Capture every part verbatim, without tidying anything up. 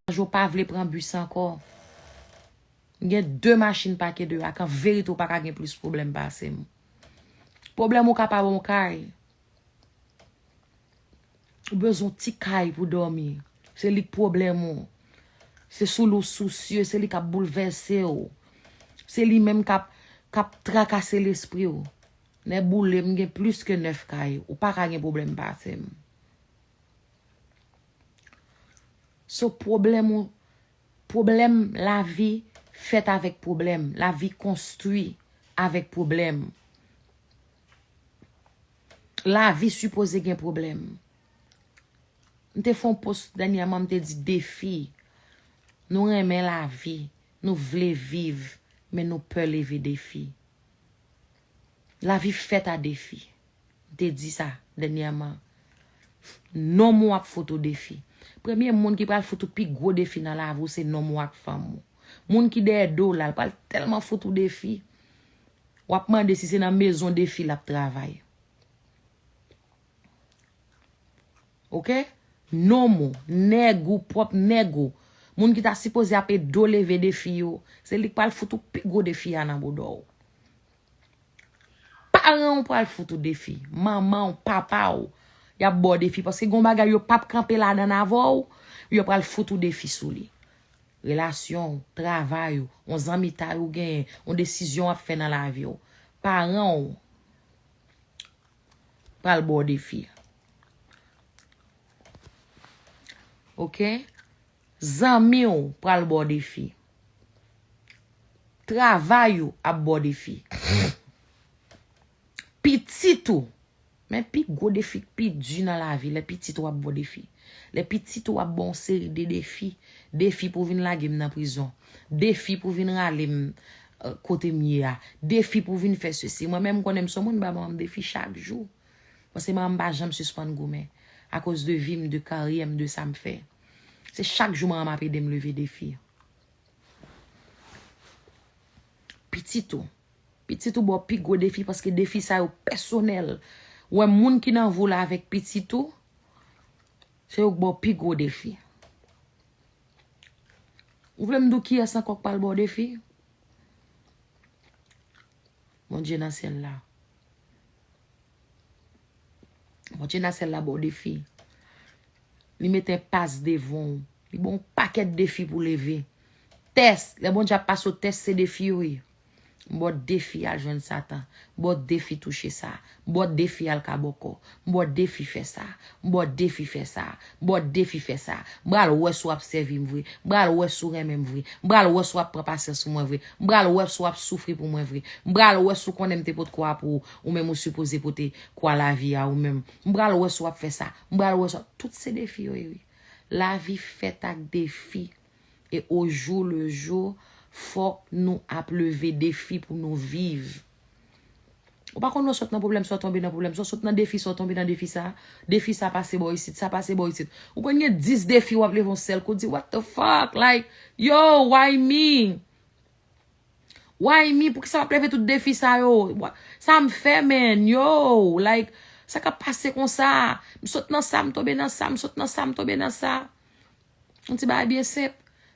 Laj ou pa vle pran bis ankò. M gen de machin pake deyò a, an verite ou pa ka gen plis pwoblèm pase m. Pwoblèm ou ka pa bon kay. Ou bezwen yon ti kay pou dòmi. Se li k pwoblèm ou. Se sou li w sousye, se li k ap boulvèse w. Se li menm k ap, k ap trakase lespri w. Nèboule, m gen plis ke nèf kay. Ou pa ka gen pwoblèm pase m. So pwoblèm ou, pwoblèm lavi fèt avèk pwoblèm. Lavi konstwi avèk pwoblèm. Lavi sipoze gen pwoblèm. M te fè yon post dènyèman, m te di defi. Nou renmen lavi, nou vle viv, men nou pè leve defi. Lavi fèt a defi. M te di sa dènyèman. Nonm ou ap fout ou defi. Premye moun ki pral fout ou pi gwo defi nan lavi w, se nonm ou ak fanm ou. Moun ki dèyè do w la, l pral tèlman fout ou defi. W ap mande si se nan mezon defi l ap travay. Oke? Nonm ou, nèg ou, pwòp nèg ou. Moun ki ta sipoze ap ede w leve defi yo, se li k pral fout ou pi gwo defi a nan bouda w. Paran w pral fout ou defi. Manman w, papa w, y ap ba w defi. Paske gen yon bagay yo p ap kanpe ladan l avè w, yo pral fout ou defi sou li. Relasyon w, travay ou, yon zanmitay ou genyen, yon desizyon w ap fè nan lavi w. Paran w pral ba w defi. Oke? Zanmi w pral ba w defi. Travay ou ap ba w defi. Pitit ou. Men pi gwo defi k pi di nan lavi, lè pitit ou ap ba w defi. Lè pitit ou ap ba w yon seri de defi. Defi pou vin lage m nan prizon. Defi pou vin rale m, eh, kote m ye a. Defi pou vin fè sesi. Mwen menm, m konnen m se yon moun ba manman m defi chak jou. Paske manman m pa janm sispann goumen. Akoz de vi m, de karyè m, de sa m fè. Se chak jou manman m ap ede m leve defi. Pitit ou. Pitit ou ba w pi gwo defi paske defi sa yo pèsonèl. Ou wè moun ki nan vi w la avèk pitit ou, se yo k ba w pi gwo defi. Ou vle m di w kiyès ankò k pral ba w defi? Bondye nan syèl la. Bondye nan syèl la ba w defi. Li mete pas devan w. Li ba w yon pakèt defi pou leve. Tès, lè Bondye ap pase w tès, se defi yo ye. M ba w defi al jwenn Satan. M ba w defi touche sa. M ba w defi al ka bòkò. M ba w defi fè sa. M ba w defi fè sa. M ba w defi fè sa. M pral wè si w ap sèvi m vre. M pral wè si w renmen m vre. M pral wè si w ap pran pasyans pou mwen vre. M pral wè si w ap soufri pou mwen vre. M pral wè si w konnen m te pot kwa pou ou, ou menm ou sipoze pote kwa lavi a ou menm. M pral wè si w ap fè sa. M pral wè si w ap, tout se defi yo ye wi. Lavi fèt ak defi. E au jour le jour, fòk nou ap leve defi pou nou viv. Ou pa konn lè w sot nan pwoblèm, sa w tonbe nan pwoblèm, sa w sot nan defi, sa w tonbe nan defi sa. Defi sa pase bò isit, sa pase bò isit. Ou konn gen dis defi w ap leve yon sèl kou, di, "What the fuck? Like, yo, why me? Why me? Poukisa m ap leve tout defi sa yo? Sa m fè, man? Yo, like, sa k ap pase konsa? M sot nan sa, m tonbe nan sa, m sot nan sa, m tonbe nan sa." Yon ti bagay byen senp.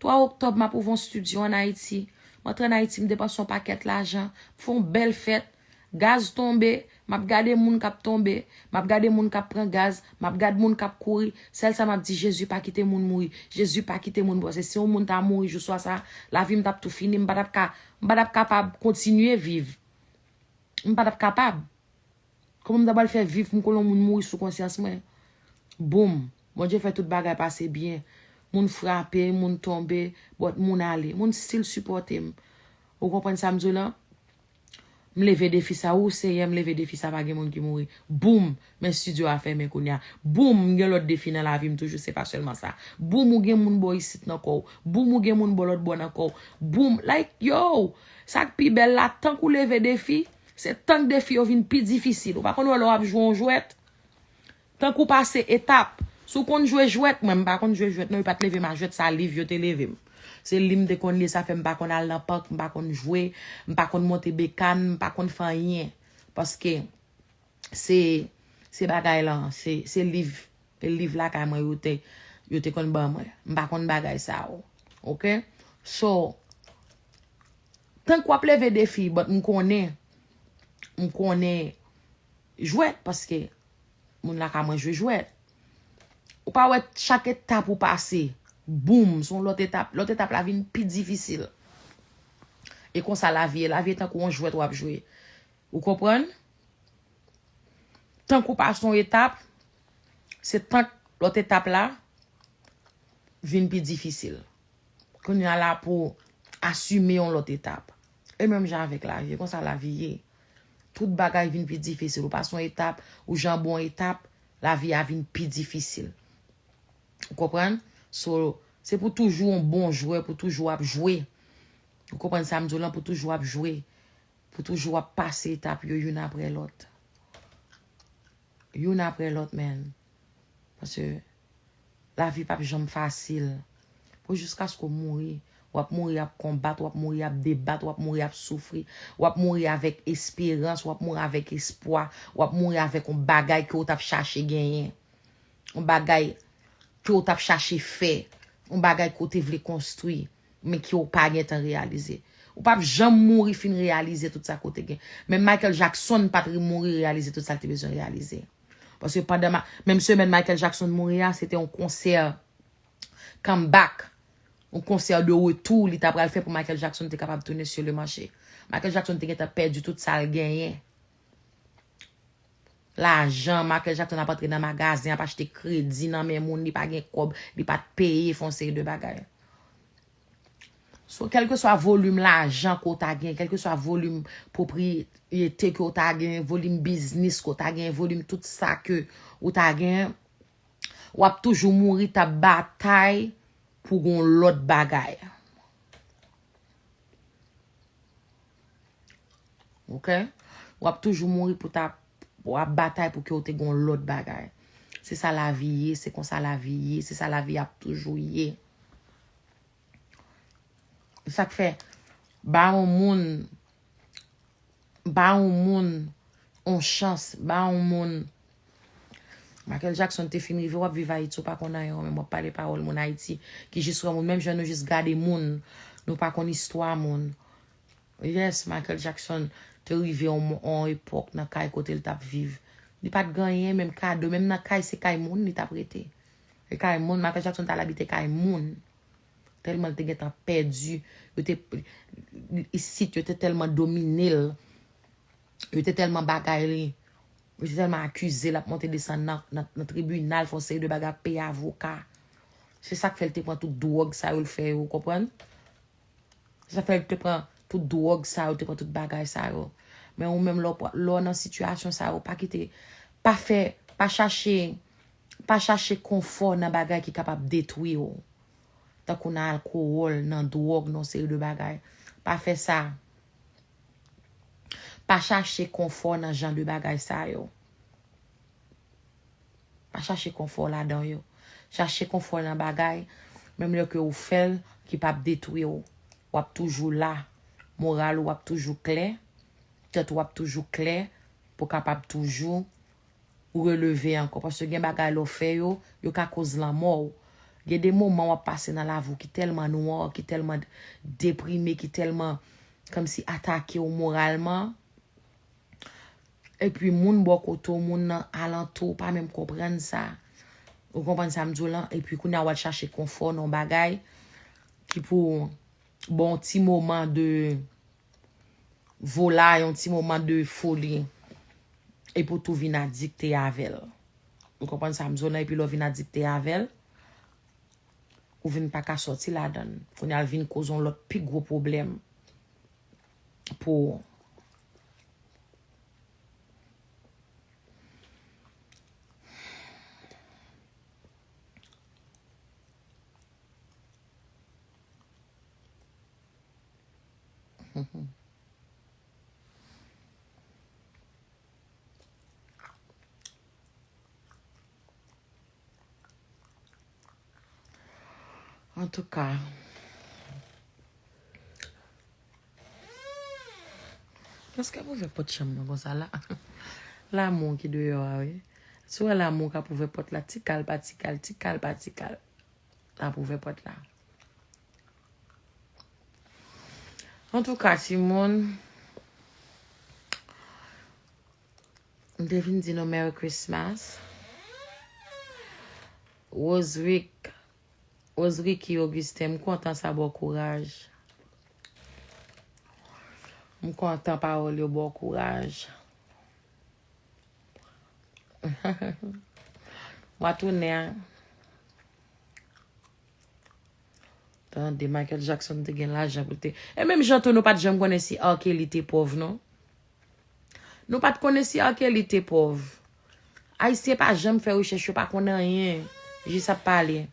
Twa oktòb, m ap ouvri yon estidyo ann Ayiti. M antre ann Ayiti, m depanse yon pakèt lajan. M fè yon bèl fèt. Gaz tonbe, m ap gade moun k ap tonbe. M ap gade moun k ap pran gaz. M ap gade moun k ap kouri. Sèl sa m ap di, Jezi pa kite moun mouri. Jezi pa kite moun mouri. Paske si yon moun ta mouri jou swa sa, lavi m t ap tou fini. M pa t ap ka, m pa t ap kapab kontinye viv. M pa t ap kapab. Kòman m ta pral fè viv pou m konnen yon moun mouri sou konsyans mwen? Boum! Bondye fè tout bagay pase byen. Moun frape, moun tonbe, but moun ale. Moun still sipòte m. Ou konprann sa m di w lan? M leve defi sa, ou Seyè, m leve defi sa, pa gen moun ki mouri. Boum! Men estidyo a fèmen kounye a. Boum! M gen lòt defi nan lavi m toujou, se pa sèlman sa. Boum! Ou gen moun bò isit nan kò w. Boum! Ou gen moun bò lòt bò nan kò w. Boum! Like, yo! Sa k pi bèl la, tank ou leve defi, se tank defi yo vin pi difisil. Ou pa konn wè lè w ap jwe yon jwèt? Tank ou pase etap. Si w konn jwe jwèt, mwen m pa konn jwe jwèt non, yo pa t leve m a jwèt, sa liv yo te leve m. Se li m te konn li, sa fè m pa konn al nan pak, m pa konn jwe, m pa konn monte bekàn, m pa konn fè anyen. Paske se, se bagay lan, se, se liv, se liv lakay mwen yo te, yo te konn ban mwen. M pa konn bagay sa yo. Oke? So, tank w ap leve defi, but m konnen, m konnen jwèt, paske moun lakay mwen jwe jwèt. Ou pa wè chak etap ou pase, boum, se yon lòt etap. Lòt etap la vin pi difisil. E konsa lavi ye. Lavi ye tankou yon jwèt w ap jwe. Ou konprann? Tank ou pase yon etap, se tank lòt etap la vin pi difisil. Kounye a la pou asime yon lòt etap. E menm jan avèk lavi, e konsa lavi ye. Tout bagay vin pi difisil. Ou pase yon etap, ou janbe yon etap, lavi a vin pi difisil. Ou konprann? So, se pou toujou yon bon jwè, pou toujou ap jwe. Ou konprann sa m di w lan, pou toujou ap jwe. Pou toujou ap pase etap yo youn apre lòt. Youn apre lòt, man. Paske lavi p ap janm fasil. Pou jiskaske w mouri, w ap mouri ap konbat, w ap mouri ap debat, w ap mouri ap soufri, w ap mouri avèk esperans, w ap mouri avèk espwa, w ap mouri avèk yon bagay ke w t ap chache genyen. Yon bagay ke w t ap chache fè, yon bagay ke w te vle konstwi, men ke w pa gentan reyalize. Ou p ap janm mouri fin reyalize tout sa ke w te gen. Menm Michael Jackson pa t mouri reyalize tout sa l te bezwen reyalize. Paske pandan ma, menm semèn Michael Jackson mouri a, se te yon konsè comeback, yon konsè de retou li ta pral fè pou Michael Jackson te kapab tounen sur le marché. Michael Jackson te gentan pèdi tout sa l genyen. Lajan, Michael Jackson ap antre nan magazen, ap achte kredi nan men moun, li pa gen kòb, li pa t peye, fè yon seri de bagay. So, kèlkeswa volim lajan ke w ta gen, kèlkeswa volim pwopriyete ke w ta gen, volim biznis ke w ta gen, volim tout sa ke ou ta gen, w ap toujou mouri t ap batay pou gon lòt bagay. Oke? W ap toujou mouri pou ta, w ap batay pou ke w te gon lòt bagay. Se sa lavi ye, se konsa lavi ye, se sa lavi ap toujou ye. Sa k fè, ba yon moun, ba yon moun yon chans, ba yon moun. Michael Jackson te fin rive, w ap viv Ayiti, w pa konn anyen, ou menm w ap pale pawòl moun Ayiti, ki jis wè moun, menm jan nou jis gade moun, nou pa konn istwa moun. Yes, Michael Jackson te rive yon, yon epòk nan kay kote l t ap viv. Li pa t gen anyen, menm kado, menm nan kay, se kay moun li t ap rete. E kay moun, Michael Jackson t al abite kay moun. Tèlman l te gentan pèdi, yo te, isit, yo te tèlman domine l, yo te tèlman bagay li, yo te tèlman akize l, ap monte desann nan, nan, nan tribinal, fè yon seri de bagay, ap peye avoka. Se sa k fè l te pran tout dwòg sa yo l fè yo, ou konprann? Se sa k fè l te pran tout dwòg sa yo, te pran tout bagay sa yo. Men ou menm, lè w pa, lè w nan sitiyasyon sa yo, pa kite, pa fè, pa chache, pa chache konfò nan bagay ki kapab detwi w. Tankou nan alkowòl, nan dwòg, nan yon seri de bagay. Pa fè sa. Pa chache konfò nan jan de bagay sa yo. Pa chache konfò ladan yo. Chache konfò nan bagay, menm lè ke ou fè l, ki p ap detwi w. W ap toujou la. Moral ou ap toujou klè. Tèt ou ap toujou klè. Pou kapab toujou ou releve ankò. Paske gen bagay lè w fè yo, yo ka koz lanmò w. Gen de moman w ap pase nan lavi w ki tèlman nwa, ki tèlman deprime, ki tèlman kòmsi atake w moralman. Epi moun bò kote w, moun nan alantou w pa menm konprann sa. Ou konprann sa m di w lan? Epi kounye a w al chache konfò nan yon bagay ki pou ba w yon ti moman de volay, yon ti moman de foli. Epi w tou vin adikte avè l. Ou konprann sa m di w lan? Epi lè w vin adikte avè l, ou vin pa ka sòti ladan l. Kounye a l vin koz yon lòt pi gwo pwoblèm pou ou. Antouka, èske ap ouvè pòt chanm nan konsa la? Lanmou ki deyò a, wi. Si w wè lanmou k ap ouvè pòt la, ti kal pa ti kal, ti kal pa ti kal. t ap ouvè pòt la. Antouka, timoun, m te vin di nou Merry Christmas. Roserick, Rosericky Augustin, m kontan sa ba w kouraj. M kontan pawòl yo ba w kouraj. Mwa tounen an. Tande, Michael Jackson te gen lajan pou te. E menm jan tou, nou pa t janm konnen si R. Kelly te pòv, non. Nou pa t konnen si R. Kelly te pòv. Ayisyen pa janm fè rechèch, yo pa konn anyen. Jis ap pale.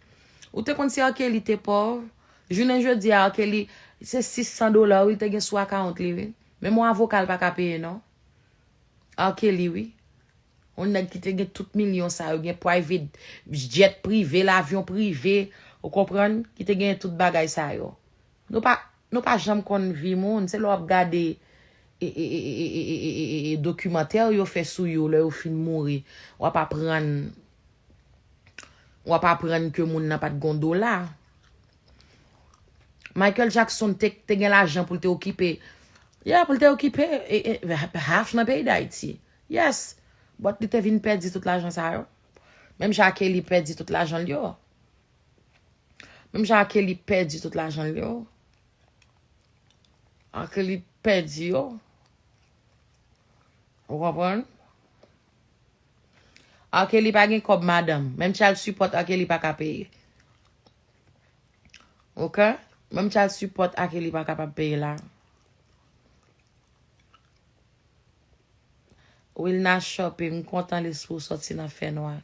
Ou te konn si R. Kelly te pòv? Jounen jodi a, R. Kelly, se sis san dola, wi, li te gen sou akawont li, wi. Menm yon avoka, l pa ka peye, non. R. Kelly, wi. Yon nèg ki te gen tout milyon sa yo, gen private jet prive, l avyon prive, ou konprann, ki te gen tout bagay sa yo. Nou pa, nou pa janm konn vi moun, se lè w ap gade e, e, e, e, e, e, e, e, e, dokimantè yo fè sou yo lè yo fin mouri, w ap aprann, w ap aprann ke moun nan pa t gon dola. Michael Jackson te, te gen lajan pou l te okipe, yeah, pou l te okipe e, e, half nan peyi Dayiti. Yes. But li te vin pèdi tout lajan sa yo. Menm jan Kelly pèdi tout lajan l yo. Menm jan Kelly pèdi tout lajan l yo. Kelly pèdi yo. Ou konprann? R. Kelly pa gen kòb, madanm. Menm child support R. Kelly pa ka peye. Ok? Menm child support R. Kelly pa kapab peye la. Wilna Shopping, m kontan lespri w sòti nan fènwa.